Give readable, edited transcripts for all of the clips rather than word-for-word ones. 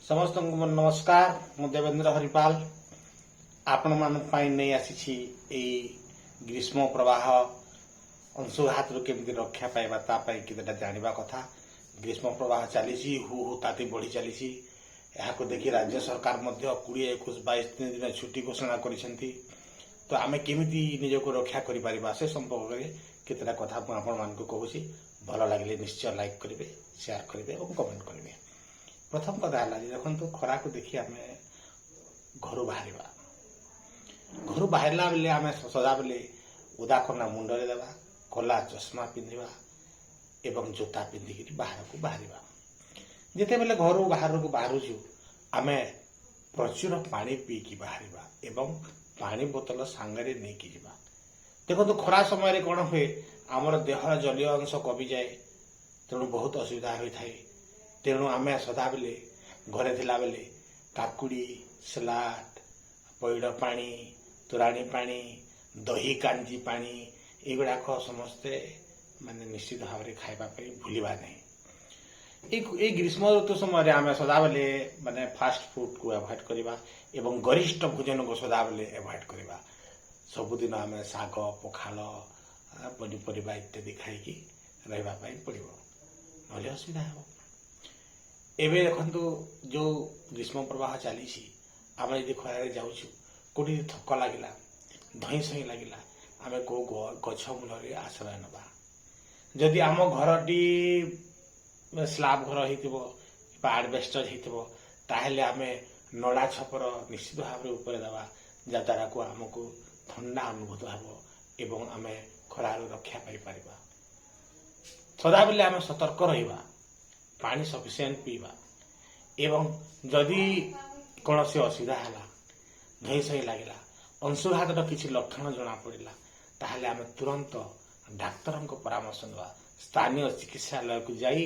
ସମସ୍ତଙ୍କୁ ମୋର ନମସ୍କାର। ମୁଁ ଦେବେନ୍ଦ୍ର ହରିପାଲ ଆପଣମାନଙ୍କ ପାଇଁ ନେଇ ଆସିଛି ଏଇ ଗ୍ରୀଷ୍ମ ପ୍ରବାହ ଅଂଶୁଘାତରୁ କେମିତି ରକ୍ଷା ପାଇବା, ତା ପାଇଁ କେତେଟା ଜାଣିବା କଥା। ଗ୍ରୀଷ୍ମ ପ୍ରବାହ ଚାଲିଛି, ହୁ ହୁ ତାତି ବଢ଼ି ଚାଲିଛି। ଏହାକୁ ଦେଖି ରାଜ୍ୟ ସରକାର ମଧ୍ୟ 20, 21, 22, 3 ଦିନ ଛୁଟି ଘୋଷଣା କରିଛନ୍ତି। ତ ଆମେ କେମିତି ନିଜକୁ ରକ୍ଷା କରିପାରିବା, ସେ ସମ୍ପର୍କରେ କେତେଟା କଥା ମୁଁ ଆପଣମାନଙ୍କୁ କହୁଛି। ଭଲ ଲାଗିଲେ ନିଶ୍ଚୟ ଲାଇକ୍ କରିବେ, ସେୟାର କରିବେ ଏବଂ କମେଣ୍ଟ କରିବେ। ପ୍ରଥମ କଥା ହେଲା ଯେ ଦେଖନ୍ତୁ, ଖରାକୁ ଦେଖି ଆମେ ଘରୁ ବାହାରିବା। ଘରୁ ବାହାରିଲା ବେଳେ ଆମେ ସଦାବେଳେ ଓଦା କନା ମୁଣ୍ଡରେ ଦେବା, କଲା ଚଷମା ପିନ୍ଧିବା ଏବଂ ଜୋତା ପିନ୍ଧିକିରି ବାହାରକୁ ବାହାରିବା। ଯେତେବେଳେ ଘରୁ ବାହାରକୁ ବାହାରୁଛୁ, ଆମେ ପ୍ରଚୁର ପାଣି ପିଇକି ବାହାରିବା ଏବଂ ପାଣି ବୋତଲ ସାଙ୍ଗରେ ନେଇକି ଯିବା। ଦେଖନ୍ତୁ, ଖରା ସମୟରେ କ'ଣ ହୁଏ? ଆମର ଦେହର ଜଳୀୟ ଅଂଶ କମିଯାଏ, ତେଣୁ ବହୁତ ଅସୁବିଧା ହୋଇଥାଏ। ତେଣୁ ଆମେ ସଦାବେଳେ ଘରେ ଥିଲାବେଳେ କାକୁଡ଼ି ସାଲାଡ଼, ପଇଡ଼ ପାଣି, ତୋରାଣୀ ପାଣି, ଦହି କାଞ୍ଜି ପାଣି, ଏଗୁଡ଼ାକ ସମସ୍ତେ ମାନେ ନିଶ୍ଚିତ ଭାବରେ ଖାଇବା ପାଇଁ ଭୁଲିବା ନାହିଁ। ଏଇ ଗ୍ରୀଷ୍ମ ଋତୁ ସମୟରେ ଆମେ ସଦାବେଳେ ମାନେ ଫାଷ୍ଟ ଫୁଡ଼କୁ ଆଭଏଡ଼ କରିବା ଏବଂ ଗରିଷ୍ଠ ଭୋଜନକୁ ସଦାବେଳେ ଆଭଏଡ଼ କରିବା। ସବୁଦିନ ଆମେ ଶାଗ, ପଖାଳ, ପନିପରିବା ଇତ୍ୟାଦି ଖାଇକି ରହିବା ପାଇଁ ପଡ଼ିବ, ନହେଲେ ଅସୁବିଧା ହେବ। ଏବେ ଦେଖନ୍ତୁ, ଯେଉଁ ଗ୍ରୀଷ୍ମ ପ୍ରବାହ ଚାଲିଛି, ଆମେ ଯଦି ଖରାରେ ଯାଉଛୁ, କେଉଁଠି ଥକ ଲାଗିଲା, ଧଇଁ ସଇଁ ଲାଗିଲା, ଆମେ କେଉଁ ଗଛ ମୂଳରେ ଆଶ୍ରୟ ନେବା। ଯଦି ଆମ ଘରଟି ସ୍ଲାବ୍ ଘର ହେଇଥିବ ବା ଆଡବେଷ୍ଟର ହେଇଥିବ, ତାହେଲେ ଆମେ ନଡ଼ା ଛପର ନିଶ୍ଚିତ ଭାବରେ ଉପରେ ଦେବା, ଯାହାଦ୍ୱାରାକୁ ଆମକୁ ଥଣ୍ଡା ଅନୁଭୂତ ହେବ ଏବଂ ଆମେ ଖରାରୁ ରକ୍ଷା ପାଇପାରିବା। ସଦାବେଳେ ଆମେ ସତର୍କ ରହିବା, ପାଣି ସଫିସିଏଣ୍ଟ ପିଇବା ଏବଂ ଯଦି କୌଣସି ଅସୁବିଧା ହେଲା, ଧଇଁ ସଇଁ ଲାଗିଲା, ଅଂଶୁଘାତର କିଛି ଲକ୍ଷଣ ଜଣାପଡ଼ିଲା, ତାହେଲେ ଆମେ ତୁରନ୍ତ ଡାକ୍ତରଙ୍କ ପରାମର୍ଶ ନେବା। ସ୍ଥାନୀୟ ଚିକିତ୍ସାଳୟକୁ ଯାଇ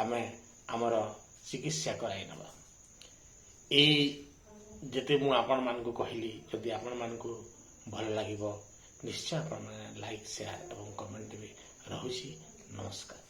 ଆମେ ଆମର ଚିକିତ୍ସା କରାଇ ନେବା। ଏଇ ଯେତେ ମୁଁ ଆପଣମାନଙ୍କୁ କହିଲି, ଯଦି ଆପଣମାନଙ୍କୁ ଭଲ ଲାଗିବ, ନିଶ୍ଚୟ ଆପଣମାନେ ଲାଇକ୍, ସେୟାର ଏବଂ କମେଣ୍ଟ ଦେବେ। ରହୁଛି, ନମସ୍କାର।